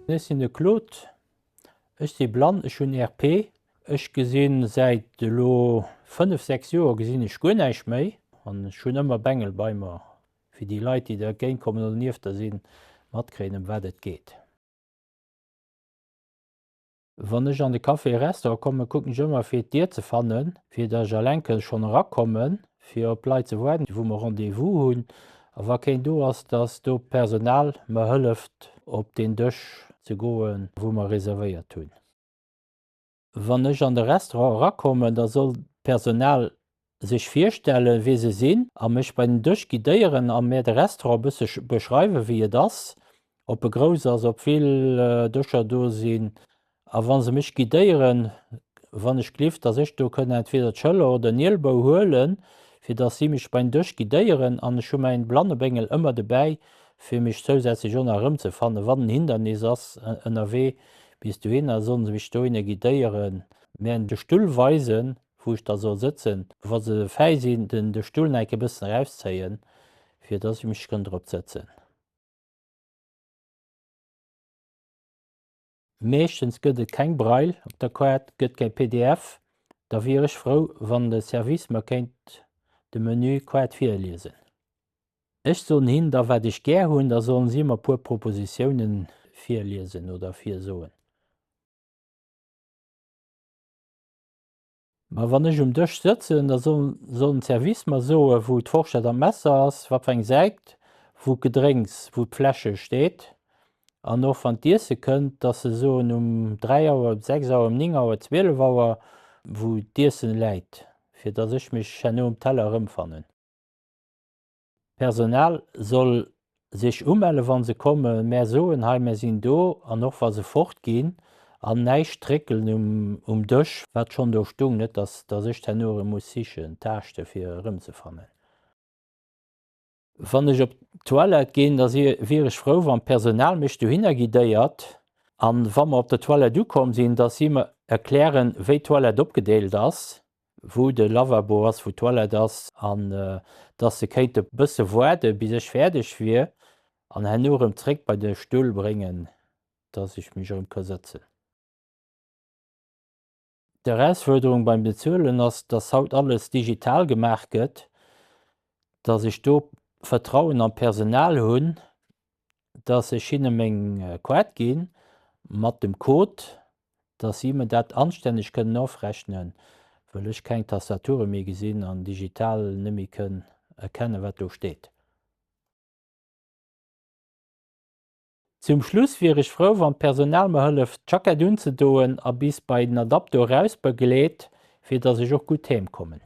Ech sinn de Claude, ech si blann, ech hunn RP. Ech gesinn säit elo 5, 6 Joer gesinn ech guer näischt méi an ech hunn ëmmer Bengel bei mer, fir déi Leit, déi dergéint kommen oder nieft der sinn, matkréien ëm wat et geet. Wann ech an de Café, Restaurant kommen, kucken ech ëmmer fir d'Dier ze fannen, fir datt ech alleng kënn schonn erakommen, fir op d'Leit ze waarden, wou mer Rendez-vous hunn, a wa keen do ass, datt do d'Personal mer hëlleft op deen Dësch ze goen, wou mer reservéiert hunn. Wann ech an de Restaurant erakommen, da soll d'Personal sech virstellen, wie se sinn, a mech bei den Dësch guidéieren a mär de Restaurant e bësse beschreiwen, wéi et ass, ob e grouss ass, ob vill Dëscher do sinn. A wa se mech guidéieren, wann ech gleeft, dass ech do kënn entweder d'Schëller oder den Ielbou huelen, fir dass si mech bei den Dësch guidéieren. An ech hu mäin Blannebéngel ëmmer dobäi, fir mech zousätzlech och nach erëmzefannen, wann en Hindernis ass ënnerwee bis dohinner, sollen se mech dohinner guidéieren, mär de Stull weisen, wou ech da soll sëtzen, wa se fäi sinn, den de Stull nach enke bëssen erauszéien, fir dass ech mech kënn drop sëtzen. Meeschtens gëtt et keng Braille op der Kaart, gëtt keng pdf, da wier ech frou, wann de Service mer kéint de Menü Kaart virliesen. Ech soen hinn da wat ech gär hunn, da sollen si mer puer Propositiounen virliesen oder virsoen. Ma wann ech um Dësch sëtzen, da soll den Service mer soen, wou d'Forschett an d'Messer ass, wat fir eng Säit, wou d'Gedrénks, wou d'Fläsche steet. An och wann d'Iesse kënnt, dass se soen um 3 Auer, um 6 Auer, um 9 Auer, 12 Auer, wou d'Iessen läit, fir dass ech mech herno um Teller erëmfannen. D'Personal soll sech umelle wa se kommen, mär soen, hei mär sinn do, an och wa se fort ginn, an näischt dréckelen um Dësch wat schonn do stung, net dass dass ech d'herno erëm muss sichen, taaschte fir erëmzefannen. Wann ech op d'Toilette ginn, da wier ech frou wann d'Personal mech dohinner guidéiert, an wa mer op der Toilette ukomm sinn, dass si mer erklären wéi d'Toilette opgedeelt ass, wou de Lavabo ass, wou d'Toilette ass, an dass se kéinte bësse waarde bis ech fäerdeg wier an herno erëm zréck bei de Stull bréngen, dass ech mech erëm ka sëtzen. D'Erausfuerderung beim Bezuelen ass, dass haut alles digital gemaach gëtt, dass ech do Vertrauen am Personal hunn, dass ech hinne meng Kaart ginn mat dem Code, dass si mir dat anstänneg kënnen ofrechnen, wëll ech keng Tastature méi gesinn an digital net méi kënn erkennen, wat do steet. Zum Schluss wier ech frou, wann d'Personal mer hëlleft, d'Jackett unzedoen a bis bei den Adapto eraus begleet, fir dass ech och gutt heem kommen.